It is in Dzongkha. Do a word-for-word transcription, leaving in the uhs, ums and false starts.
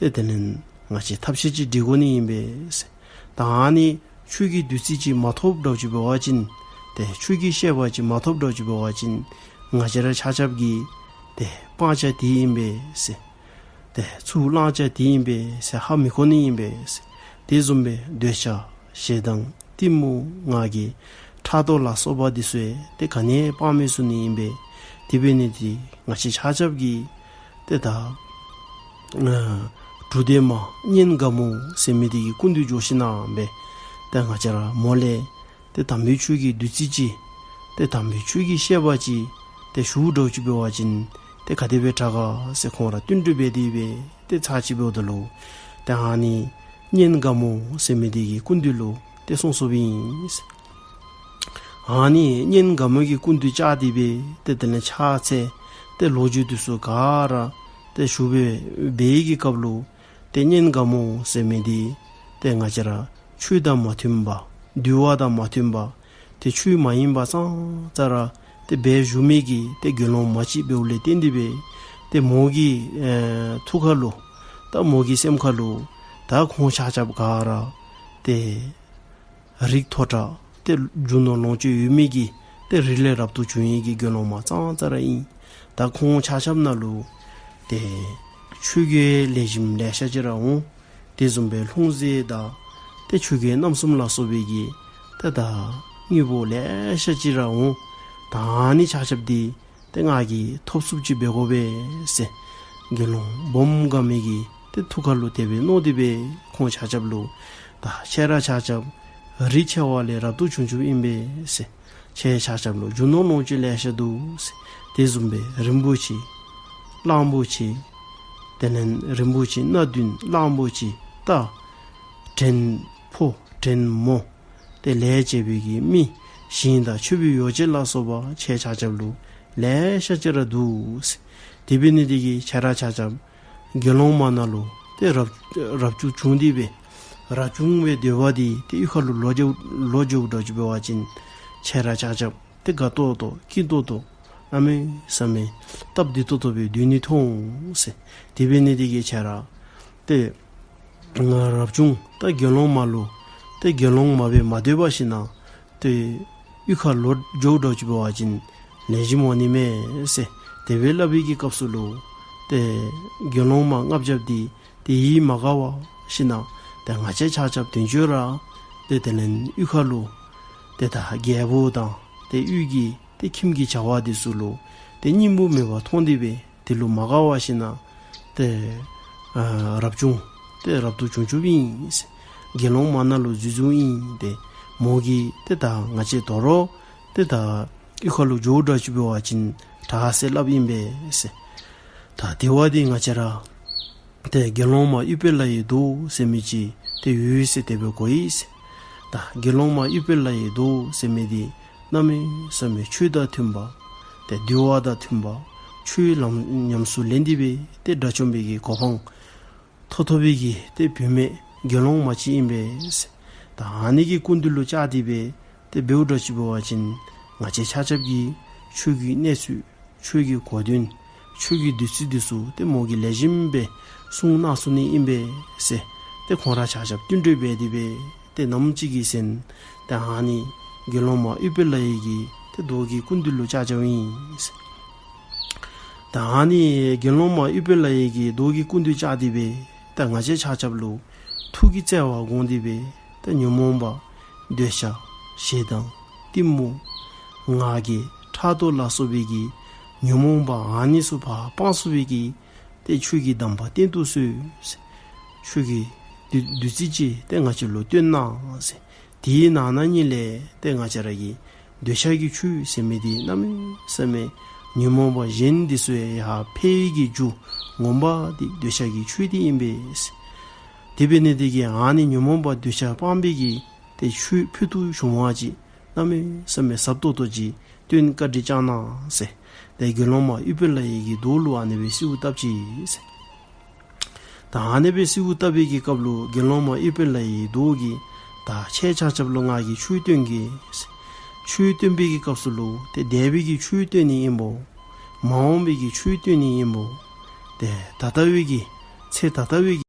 ཏེ་དེ་ལས་ང་བཅས་ཐབས་ཤེས་ཅིག་སྒྲིག་དགོ་ནི་ཨིན་པས་ཟེར། ད་ཨ་ནི་ཆོས་ཀྱི་བདུད་རྩི་ཅིག་མ་ཐོབ་འདྲཝ་ཅིག་འབད་བ་ཅིན་ཏེ་ཆོས་ཀྱི་བཤད་པ་ཅིག་མ་ཐོབ་འདྲཝ་ཅིག་འབད་བ་ཅིན་ང་བཅས་ར་ཆ་ཁྱབ་ཀྱིས་ཏེ་སྤང་བྱ་དེ་ཨིན་པས་ཟེར། ཏེ་ཚུར་བླང་བྱ་དེ་ཨིན་པས་ཟེར་ཧ་མི་གོ་ནི་ཨིན་པས་ཟེར། དེ་བཟུམ་སྦེ་འདོད་ཆགས་ཞེ་སྡང་གཏི་མུག་ང་རྒྱལ་ཕྲག་དོག་ལ་སོགས་པ་འདི་ཚུ་ཡང་ཏེ་ག་ནི་ཡང་སྤང་མི་ཚུགས་ནི་ཨིན་པས། དེ་འབད་ནི་འདི་ང་བཅས་ཆ་ཁྱབ་ཀྱིས་ཏེ་ད་ཨ་གྲུབ་སྡེ་མ་གཉན་དགའ་མོ་ཟེར་མི་འདི་གི་སྐུ་མདུན་འགྱོ་ཞིནམ་ལས་ཏེ་ང་བཅས་ར་མོ་ལས་ཏེ་དམ་པའི་ཆོས་ཀྱི་བདུད་རྩི་ཅིག་ཏེ་དམ་པའི་ཆོས་ཀྱི་བཤད་པ་ཅིག་ཏེ་ཞུ་འདྲཝ་ཅིག་འབད་བ་ཅིན་ཏེ་ག་དེ་སྦེ་དྲག་ག་ཟེར་ཁོང་ར་བསྟུན་གྲོས་འབད་དེ་སྦེ་ཏེ་ཚར་ཅིག་འབདཝ་ད་ལུ་ཏེ་ཨ་ནི་གཉན་དགའ་མོ་ཟེར་མི་འདི་གི་སྐུ་མདུན་ལུ་ཏེ་སོང་སོངམ་ཨིན། ཨ་ནི་གཉན་དགའ་མོ་གི་སྐུ་མདུན་བཅར་ཏེ་སྦེ་ཏེ་དེ་ལས་ཕྱག་འཚལ་ཏེ་ལོ་རྒྱུས་འདི་ཚུ་ག་ར་ཏེ་ཞུ་སྦེ་འབད་བའི་གི་སྐབས་ལུ་ཏེ་གཉན་དགའ་མོ་ཟེར་མི་འདི་ཏེ་ང་བཅས་ར་ཆོས་དང་མ་མཐུན་པ་འདུལ་བ་དང་མ་མཐུན་པ་ཏེ་ཆོས་མ་ཡིན་པ་ཙང་ཙ་ར་ཏེ་འབད་བཞུགས་མི་གི་ཏེ་དགེ་སློང་མ་ཅིག་འབདཝ་ལས་བརྟེན་ཏེ་སྦེ་ཏེ་མོ་གི་ཨེ་ཐུགས་ཁ་ལུ་ད་མོ་གི་སེམས་ཁ་ལུ་ད་ཁོང་ཆ་ཁྱབ་ག་ར་ཏེ་རིགས་མཐོ་དྲགས་ཏེ་རྒྱུ་ནོར་ལོངས་སྤྱོད་ཡོད་མི་གི་ཏེ་རིགས་ལས་རབ་ཏུ་བྱུང་ཡི་གི་དགེ་སློང་མ་ཙང་ཙ་ར་ཨིན། ད་ཁོང་ཆ་ཁྱབ་ནང་ལུ་ཏེ་ཆོས་གོས་ལེགས་ཤོམ་ལེ་ཤ་ཅིག་ར་འོང་། དེ་བཟུམ་སྦེ་ལྷུང་བཟེད་དང་ཏེ་ཆོས་གོས་རྣམ་གསུམ་ལ་སོགས་པའི་གི་ཏེ་ད་དངོས་པོ་ལེ་ཤ་ཅིག་ར་འོང་། ད་ཨ་ནི་ཆ་ཁྱབ་འདི་ཏེ་ང་གིས་ཐོབ་ཚུགསཔ་ཅིག་འབད་དགོ་པས་ཟེར་དགེ་སློང་སྦོམ་དགའ་མོ་གིས་ཏེ་ཐུགས་ཁ་ལུ་དེ་སྦེ་མནོ་སྟེ་སྦེ་ཁོང་ཆ་ཁྱབ་ལུ་ད་ཁྱེད་ར་ཆ་ཁྱབ་རིགས་ཆེ་བ་ལས་རབ་ཏུ་བྱུང་བྱུངམ་ཨིན་པས་ཟེར། ཁྱེད་ཆ་ཁྱབ་ལུ་རྒྱུ་ནོར་ལོངས་སྤྱོད་ལེ་ཤ་འདུག་ཟེར། དེ་བཟུམ་སྦེ་རིན་པོ་ཆེ་གླང་པོ་ཆེ་དེ་ལས་རིན་པོ་ཆེ་སྣ་བདུན་གླང་པོ་ཆེ་རྟ་བྲན་ཕོ་བྲན་མོ་ཏེ་ལས་བྱེད་པའི་གི་མི་ཞིང་དང་མཆོད་པའི་ཡོ་བྱད་ལ་སོགས་པ་ཁྱེད་ཆ་ཁྱབ་ལུ་ལེ་ཤ་ཅིག་ར་འདུག་ཟེར། དེ་འབད་ནི་འདི་གིས་ཁྱེད་ར་ཆ་ཁྱབ་དགེ་སློང་མ་ནང་ལུ་ཏེ་རབ་རབ་བྱུང་བྱུང་སྟེ་སྦེ་རབ་བྱུང་བའི་འདོད་པ་འདི་ཏེ་གཡུས་ཁ་ལུ་ལོག་འགྱོ་ལོག་འགྱོཝ་འདྲཝ་ཅིག་འབད་བ་ཅིན་ཁྱེད་ར་ཆ་ཁྱབ་ཏེ་དགའ་ཏོག་ཏོ་སྐྱིད་ཏོག་ཏོ་གནམ་མེད་ས་མེད་སྟབས་བདེ་ཏོག་ཏོ་སྦེ་སྡོད་ནི་ཐོབ་འོང་ཟེར། དེ་འབད་ནི་འདི་གིས་ཁྱེད་ར་ཏེ་ང་རབ་བྱུང་ད་དགེ་སློང་མ་ལུ་ཏེ་དགེ་སློང་མ་སྦེ་མ་སྡོད་པར་ཞིནམ་ཏེ་གཡུས་ཁ་ལུ་ལོག་འགྱོཝ་འདྲཝ་ཅིག་འབད་བ་ཅིན་ལེགས་ཤོམ་འོང་ནི་མས་ཟེར་དེ་སྦེ་སླབ་པའི་གི་སྐབས་སུ་ལུ་ཏེ་དགེ་སློང་མ་ལྔ་བརྒྱ་འདི་ཏེ་ཡིད་མ་དགའ་བར་ཞིནམ་ཏེ་ང་བཅས་ཆ་ཁྱབ་དོན་གཅོད་ར་ཏེ་དེ་ལས་གཡུས་ཁ་ལུ་ཏེ་ད་རྒྱལ་པོ་དང་ཏེ་གཡུས་ཀྱི་ཏེ་ཁྱིམ་གྱི་བྱ་བ་འདི་ཚུ་ལུ་ཏེ་སྙིང་པོ་མེད་པར་མཐོང་སྟེ་སྦེ་དེ་ལུ་མ་དགའ་བར་ཞིནམ་ཏེ་ཨ་རབ་བྱུང་ཏེ་རབ་ཏུ་བྱུང་བྱུངམ་ཨིན་ཟེར། དགེ་སློང་མ་ནང་ལུ་འཛུལ་འཛུལཝ་ཨིན། ཏེ་མོ་གིས་ཏེ་ད་ང་བཅས་དོ་རུང་ཏེ་ད་གཡུས་ཁ་ལུ་འགྱོཝ་འདྲཝ་ཅིག་འབད་བ་ཅིན་དྲག་ཟེར་སླབ་ཨིན་པས་ཟེར། ད་དེ་བ་འདི་ང་བཅས་ར་ཏེ་དགེ་སློང་མ་ཨུཏྤལ་ལའི་མདོག་ཟེར་མི་ཅིག་ཏེ་ཡོད་ཟེར་དེ་སྦེ་གོ་ཡི་ཟེར། ད་དགེ་སློང་མ་ཨུཏྤལ་ལའི་མདོག་ཟེར་མི་འདི་གནམ་མེད་ས་མེད་ཆོས་དང་མཐུན་པ་ཏེ་འདུལ་བ་དང་མཐུན་པ་ཆོས་ལམ་ཉམས་སུ་ལེན་ཏེ་སྦེ་ཏེ་དགྲ་བཅོམ་པའི་གི་གོ་འཕང་ཐོབ་ཐོབ་པའི་གི་ཏེ་བུད་མེད་དགེ་སློང་མ་ཅིག་ཨིན་པས་ཟེར། ད་ཨ་ནི་གི་སྐུ་མདུན་ལུ་བཅར་ཏེ་སྦེ་ཏེ་འབདཝ་འདྲཝ་ཅིག་འབད་བ་ཅིན་ང་བཅས་ཆ་ཁྱབ་ཀྱིས་ཆོས་ཀྱི་གནས་ཚུལ་ཆོས་ཀྱི་གོ་དོན་ཆོས་ཀྱི་བདུད་རྩི་འདི་ཚུ་ཏེ་མོ་གིས་ལེགས་ཤོམ་སྦེ་གསུང་གནང་ཚུགས་ནི་ཨིན་པས་ཟེར། ཏེ་ཁོང་ར་ཆ་ཁྱབ་བསྟུན་གྲོས་འབད་དེ་སྦེ་ཏེ་ནམ་ཅིག་གི་ཚེ་ཏེ་ཨ་ནི་དགེ་སློང་མ་ཨུཏྤལ་ལའི་གི་ཏེ་མདོག་གི་སྐུ་མདུན་ལུ་བཅར་བཅརཝ་ཨིན་ཟེར། ད་ཨ་ནི་དགེ་སློང་མ་ཨུཏྤལ་ལའི་གི་མདོག་གི་སྐུ་མདུན་བཅར་ཏེ་སྦེ་ད་ང་བཅས་ཆ་ཁྱབ་ལུ་ཐུགས་ཀྱི་བརྩེ་བ་དགོངས་ཏེ་སྦེ་ད་ཉོན་མོངས་པ་འདོད་ཆགས་ཞེ་སྡང་གཏི་མུག་ང་རྒྱལ་ཕྲག་དོག་ལ་སོགས་པའི་གི་ཉོན་མོངས་པ་ཨ་ནི་ཚུ་ཕར་སྤང་ཚུགས་པའི་གི་ཏེ་ཆོས་ཀྱི་གདམས་པ་བསྟན་དུ་གསོལ་ཟེར། ཆོས་ཀྱི་བདུད་བདུད་རྩི་ཅིག་ཏེ་ང་བཅས་ལུ་སྟོན་གནང་ཟེར། དེའི་ནང་ན་ཉིད་ལས་ཏེ་ང་བཅས་ར་གི་འདོད་ཆགས་ཀྱི་ཆོས་ཟེར་མི་འདི་གནམ་མེད་ས་མེད་ཉོན་མོངས་པ་གཞན་འདི་ཚུ་ཡང་ཡར་འཕེལ་བའི་གི་རྒྱུ་ངོ་མ་འདི་འདོད་ཆགས་ཀྱི་ཆོས་འདི་ཨིན་པས་ཟེར། དེ་འབད་ནི་འདི་གིས་ཨ་ནི་ཉོན་མོངས་པ་འདོད་ཆགས་སྤང་བའི་གི་ཏེ་ཆོས་ཕུལ་དུ་བྱུང་བ་ཅིག་གནམ་མེད་ས་མེད་ཟབ་ཏོག་ཏོ་ཅིག་སྟོན་བཀའ་དྲིན་བསྐྱང་གནང་ཟེར། ཏེ་དགེ་སློང་མ་ཨུཏྤལ་ལའི་གི་མདོག་ལུ་ཨ་ནི་སྦེ་གསོལཝ་བཏབ་ཅི་ཟེར། ད་ཨ་ནི་སྦེ་གསོལཝ་བཏབ་པའི་གི་སྐབས་ལུ་དགེ་སློང་མ་ཨུཏྤལ་ལའི་མདོག་གིས་ད་ཁྱེད་ཆ་ཁྱབ་ལུ་ང་གིས་ཆོས་སྟོན་གེ་ཟེར། ཆོས་སྟོན་པའི་གི་སྐབས་སུ་ལུ་ཏེ་འདས་པའི་གི་ཆོས་སྟོན་ནི་ཨིན་པས། མ་འོངས་པའི་གི་ཆོས་སྟོན་ནི་ཨིན་པས། ཏེ་ད་ལྟ་བའི་གི་ཚེ་ད་ལྟ་བའི་གི་